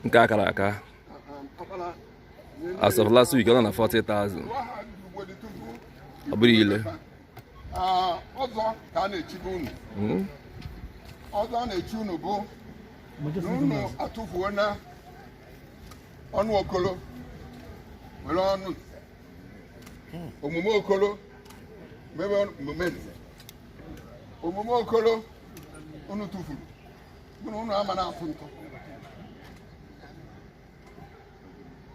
Nke akara aka. As of last week, ọ nọ na 40,000. Ọ bụrụ ile. Ọzọ ka a na-echibe unu. Ọzọ a na-echi unu bụ na unu atụfuo na ọnụ okolo were ọnụ nze. Omume okolo mebe omume nze. Omume okolo unu tụfuru bụ na unu ama na-atụ ntụ,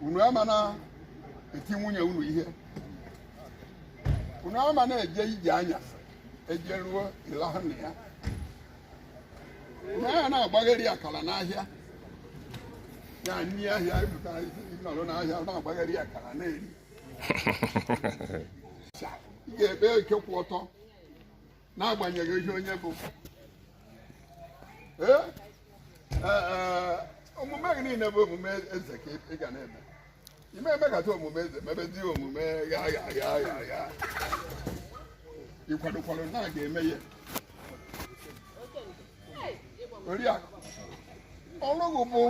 unu ama na-eti nwunye unu ihe, unu ama na-eje ije anyasị eje ruo ịlahụ na ya, unu agha na-agbagheri akara n'ahịa ya nri ahịa ịpụtara ịnọrọ n'ahịa na-agbagheri akara na-eri. Ị ga-ekpe eke kwụ ọtọ n'agbanyeghị ihe onye bụ. Omume gị niile bụ omume eze ka ị ga na-eme. Ime emekata omume eze mebezi omume gha gha gha gha gha. Ịkwadokwara na a ga-eme ya. Oriakụ, ọrụ gị bụ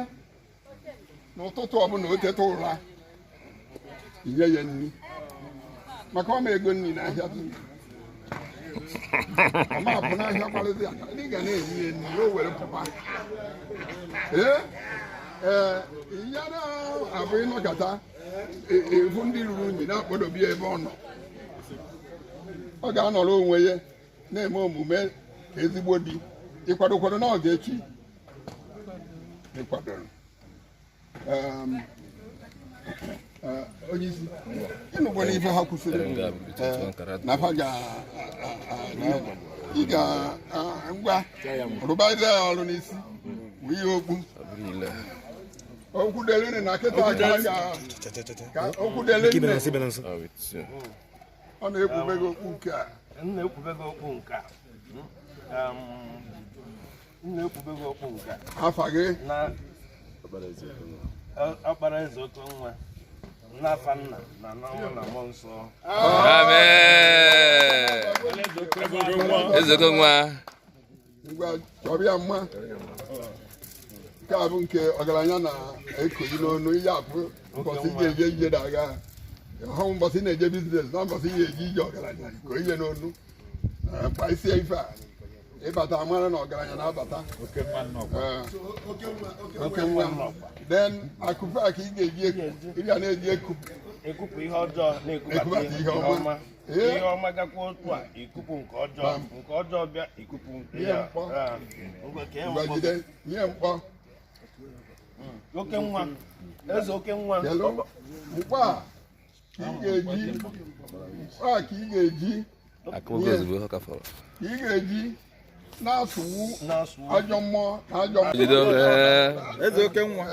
n'ụtụtụ ọbụla o teta ụra inye ya nri, maka ọma ego nri n'ahịa dị. Ọma apụ n'ahịa kwarịzi akara, ị ga na-enye ya nri o were pụba. Ee ee, ya na-abụ ịnọkọta efu ndị ruru unyi na-akpọdobe ya ebe ọ nọ. Ọ ga-anọrọ onwe ya na-eme omume ka ezigbo di. Ịkwadokwado na ọ ga-echi ịkwadoro. Onye isi ịnụgwa n'ife ha kwụsịrị na fa ga ị ga ngwa rụba ya ọrụ n'isi bụ ihe okpu okwu dele na kịta ka okwu dele nne ọ na-ekpube gị okpu nke a. M na-ekwube gị okpu nke a. M na-ekwube gị okpu nke a. Afa gị? Na ọkpara eze oke nwa n'afa nna na nwa na mmụọ nsọ. Amen. Eze oke nwa. Ngwa chọrọ ya mma. Nke a bụ nke ọgaranya na-ekoyi n'ọnụ ihe afụ mbọsị ga-eje ije na-aga hụ mbọsị na-eje business na mbọsị ga-eje ije ọgaranya ko ihe n'ọnụ kpasie ife a ịbata amara na ọgaranya na-abata. Oke nwa. Then akụfe a ka ị ga-eji ị ga na-eji ekupụ ihe ọjọọ na-ekubata ihe ọma. Ihe ọma gakwa otu a ikupu nke ọjọọ, nke ọjọọ bịa ikupu nke ya. Nye mkpọ. Oke nwa, eze oke nwa. Mkpọ a ka ị ga-eji, mkpọ a ka ị ga-eji ka ị ga-eji na-asụwu ajọ mmụọ na ajọ mmụọ. Eze oke nwa.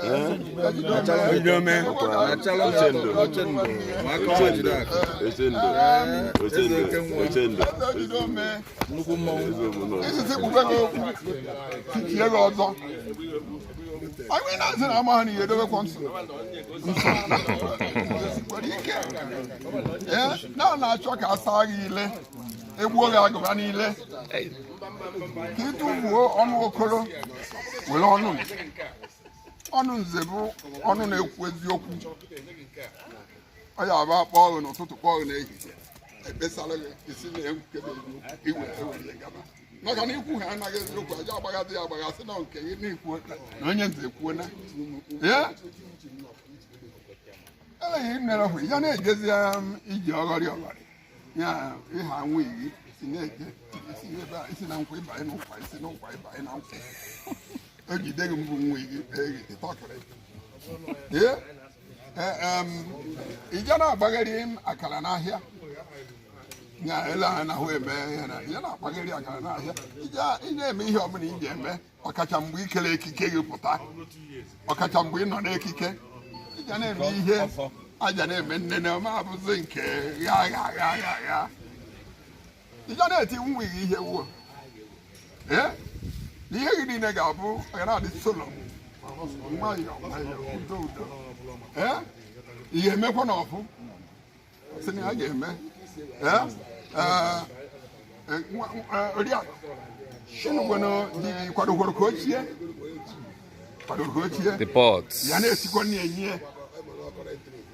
Isisi kpube gị okwu titie gị ọzọ. Anyị na-asị na amaghị na ihe edobekwa nsọ nwere ike na na-achọ ka a saa gị ile, egbuo gị agụba niile, ka ị tụfuo ọnụ okoro were ọnụ nze. Ọnụ nze bụ ọnụ na-ekwu eziokwu. Ọ ya abụ akpọọ gị n'ụtụtụ, kpọọ gị n'ehihie, ekpesara gị isi na ekwukebe eziokwu, iwe ewere gaba. Maka na ikwu ha anaghị eziokwu, aja agbaghasị ya agbaghasị na nke gị na-ekwu na onye nze ekwuona. Eleghị nere hụ ya na-ejezi ije ọghọrị ọghọrị ya ịha anwụ iyi isi na-eje isi ebe a isi na nkwụ ịbanye n'ụkwa isi n'ụkwa ịbanye na nkwụ. O jide gị mbụ nwa gị kpee gị ịtọkịrị. Ije na-agbagheri akara n'ahịa ya ele anya na ahụ eme ya na ya na-agbagheri akara n'ahịa. Ị na-eme ihe ọbụla ị ga-eme, ọkacha mgbe ikele ekike gị pụta, ọkacha mgbe ị nọ n'ekike ị ga na-eme ihe aja na-eme nnene ọma abụzi nke gha gha gha gha gha. Ị ga na-eti nwa gị ihe wuo ee na ihe gị niile ga-abụ ga na-adị solo nwayọọ nwayọọ, udo udo. Ee, ihe emekwa na ọfụ sị na ya ga-eme. Ee, ee, oriakụ chinugweno di gị kwadokwara ka ochie, kwadoro ka ochie. The pot. Ya na-esikwa nne enyi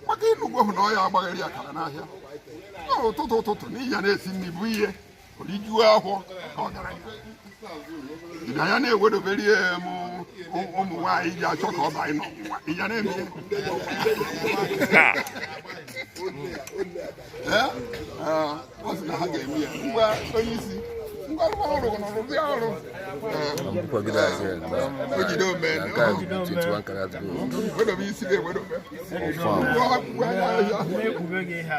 maka ịnugwu hụ na ọ ya agbaghịrị akara n'ahịa. Ọ ụtụtụ ụtụtụ n'ihi ya na-esi nri bụ ihe orijuo ahụ ka ọgaranya ịbịa ya na-ewedobere ya m ụmụ nwaanyị ji achọ ka ọ banye n'ọnwụnwa ịya na-eme ya. Ee, ee, ọ sị na ha ga-eme ya. Ngwa, onye isi, ngwa, rụọ ọrụ nọrụ bịa ọrụ. Ee, Kwagide azụ ya na o jide ome. Nke a bụ 21 karat gold. Wedobe isi ga-ewedobe. Confirm. Ngwa, ngwa, ahịa. Na-ekwube gị ihe a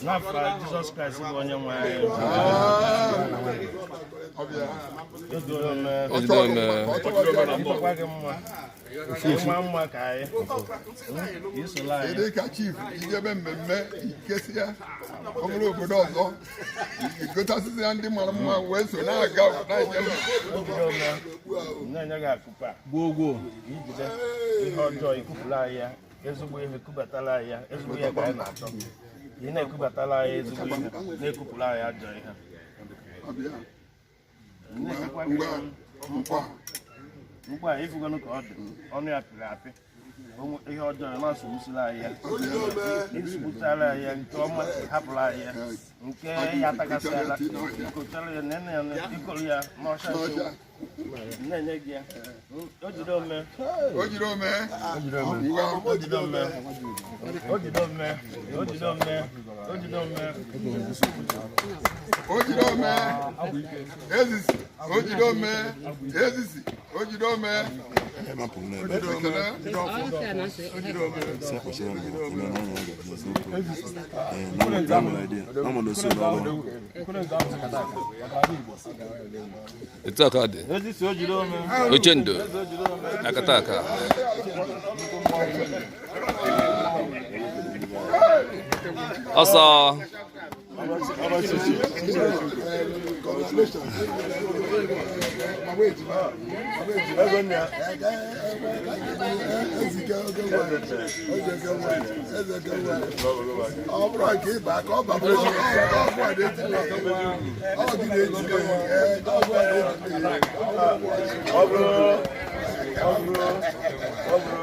n'afọ Jizọs Kraịst bụ onye nwe anyị. Ọbịa. Edoro m. Ojide ome. Ịtọkwa gị mma, ịma mma ka anyị isola anyị. Kedu ka chief ijebe mmemme ikesịa, ọ bụrụ obodo ọzọ igotasịsị ya ndị mara mma wee so na-aga na-eje? Ojide ome, na-enye gị akụpa Gwoo gwoo. Ijide ihe ọjọọ ikupụla anyị ya, ezigbo ihe kubatala anyị ya. Ezigbo ihe ka anyị na-achọ. Ị na-ekubatala anyị ezigbo ihe, na-ekupụla anyị ajọ ihe. Ọbịa. Na-enyekwa gị Ngwa, nkwa. Mgbe a ịfụgonụ ka ọ dị, ọnụ ya pịrị apị. Ihe ọjọọ ya na-asụgbusila anyị ya, isugbuchara anyị ya nke ọma, hapụrụ anyị ya nke ya atakasịala, ikochara ya nene ya, ikolu ya n'ọcha. N'ọcha. Na-enye gị ya. O jide ome. O jiri ome. Ngwa. O jide ome, o jide ome, o jide ome, o jide ome. O jiri ome ezisi, o jiri ome ezisi, o jiri ome. Ekele. Etu a ka ọ dị. Ezisi o jiri ome. Ochendo. Akata aka. Ọsọ. Ọ bụrụ nke ịba ka ọ babụrụ ọgwụ a na-ejide ọ gị na-ejide ọgwụ a na-ejide. Ọ bụrụ ọ bụrụ ọ bụrụ ọ bụrụ